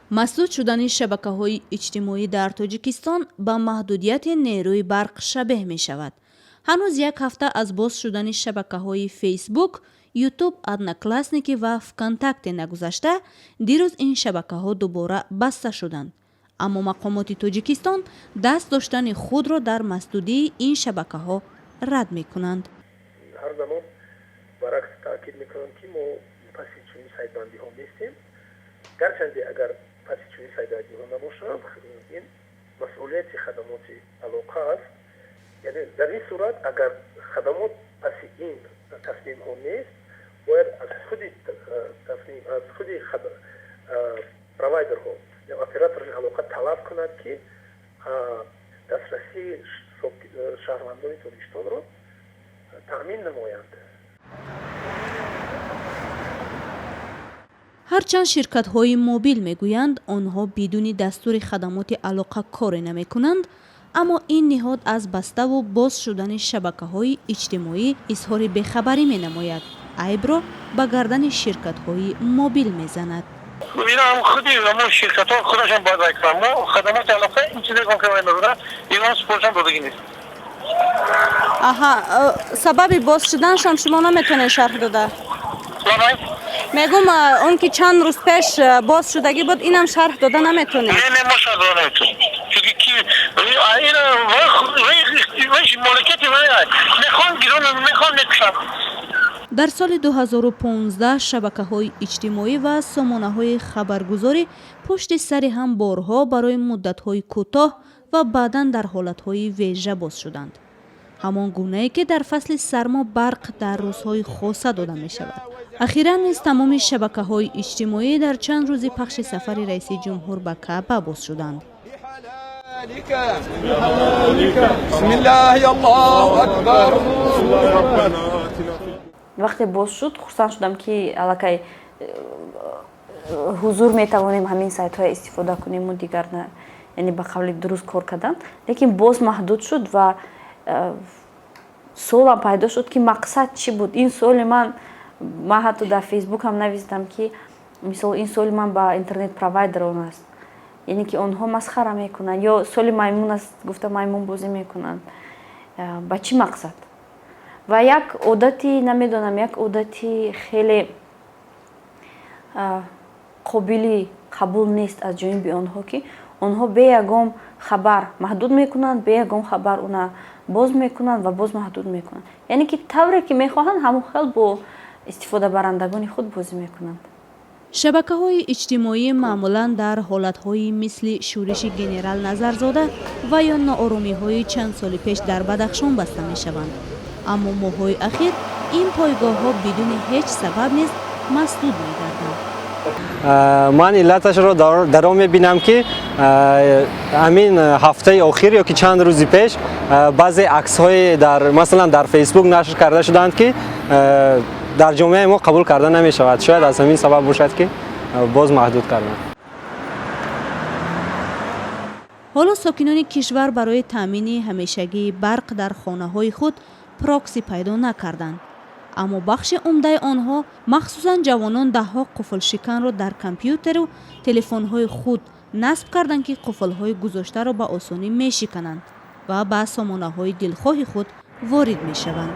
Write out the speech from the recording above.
Масдуд шудани шабакаҳои иҷтимоӣ дар Тоҷикистон ба маҳдудияти нерӯи барқ шабеҳ мешавад. Ҳанӯз як ҳафта аз боз шудани шабакаҳои Фейсбук, Ютуб, Одноклассники ва ВКонтакте нагузашта, дирӯз ин шабакаҳо дубора баста шуданд. Аммо мақомоти Тоҷикистон даст доштани худро дар масдудии ин шабакаҳо рад мекунанд. Ҳар замон баръакс таъкид мекунам, ки мо паси чунин сайтбандиҳо нестем. Гарчанде агар паси чунин сайтбандиҳо набошанд, ин масъулияти хадамоти алоқа аст. Яъне дар ин сурат, агар хадамот паси ин тасмимҳо нест, бояд аз худи тасмим, аз худи провайдерҳо, оператори алоқа талаб кунад, ки дастрасии шаҳрвандони Тоҷикистонро таъмин намоянд. Ҳарчанд ширкатҳои мобил мегӯянд, онҳо бидуни дастури хадамоти алоқа коре намекунанд, аммо ин ниҳод аз баставу боз шудани шабакаҳои иҷтимоӣ изҳори бехабарӣ менамояд, айбро ба гардани ширкатҳои мобил мезанад. Ина худи ҳамон ширкатҳо худашон бояд вай кунанд. Мо хадамоти алоқа ин чизе ки вай надорад, ягон супоришам додагӣ нест. Аҳа, сабаби боз шуданашам шумо наметавонед шарҳ дода? Мегум, он ки чанд рӯз пеш боз шудагӣ буд, инам шарҳ дода наметавонед? Не, мо шарҳ дода наметавонем, чунки ки моликияти вай, мехоҳанд гирон, мехоҳанд мекушанд. Дар соли 2015 шабакаҳои иҷтимоӣ ва сомонаҳои хабаргузорӣ пушти сари ҳам борҳо барои муддатҳои кӯтоҳ ва баъдан дар ҳолатҳои вежа боз шуданд, ҳамон гунае ки дар фасли сармо барқ дар рӯзҳои хоса дода мешавад. Ахиран низ тамоми шабакаҳои иҷтимоӣ дар чанд рӯзи пахши сафари раиси ҷумҳур ба Каъба боз шуданд. بسم الله الله أكبر. Вақте боз шуд, хурсанд шудам, ки аллакай ҳузур метавонем ҳамин сайтҳоя истифода кунему дигар на, яъне ба қавли дуруст кор кардан. Лекин боз маҳдуд шуд ва суолам пайдо шуд, ки мақсад чӣ буд. Ин суоли ман ҳатто дар Фейсбукам навистам, ки мисол, ин суоли ман ба интернет провайдерон аст, яъне ки онҳо масхара мекунанд ё соли маймун аст гуфта маймунбозӣ мекунанд. Ба чӣ мақсад? Ва як одати, намедонам, як одати хеле қобили қабул нест аз ҷониби онҳо, ки онҳо бе ягон хабар маҳдуд мекунанд, бе ягон хабар уна боз мекунанд ва боз маҳдуд мекунанд. Яъне ки тавре ки мехоҳанд, ҳамон хел бо истифодабарандагони худ бозӣ мекунанд. Шабакаҳои иҷтимоӣ маъмулан дар ҳолатҳои мисли шӯриши генерал Назарзода ва ё нооромиҳои чанд соли пеш дар Бадахшон баста мешаванд, аммо моҳҳои ахир ин пойгоҳҳо бидуни ҳеҷ сабаб низ масдуд мегарданд. Ман иллаташро дар он мебинам, ки ҳамин ҳафтаи охир ё ки чанд рӯзи пеш баъзе аксҳое дар, масалан, дар Фейсбук нашр карда шуданд, ки дар ҷомеаи мо қабул карда намешавад. Шояд аз ҳамин сабаб бошад, ки боз маҳдуд карданд. Ҳоло сокинони кишвар барои таъмини ҳамешагии барқ дар хонаҳои худ прокси пайдо накарданд, аммо бахши умдаи онҳо, махсусан ҷавонон, даҳҳо қуфлшиканро дар компютеру телефонҳои худ насб карданд, ки қуфлҳои гузоштаро ба осонӣ мешикананд ва ба сомонаҳои дилхоҳи худ ворид мешаванд.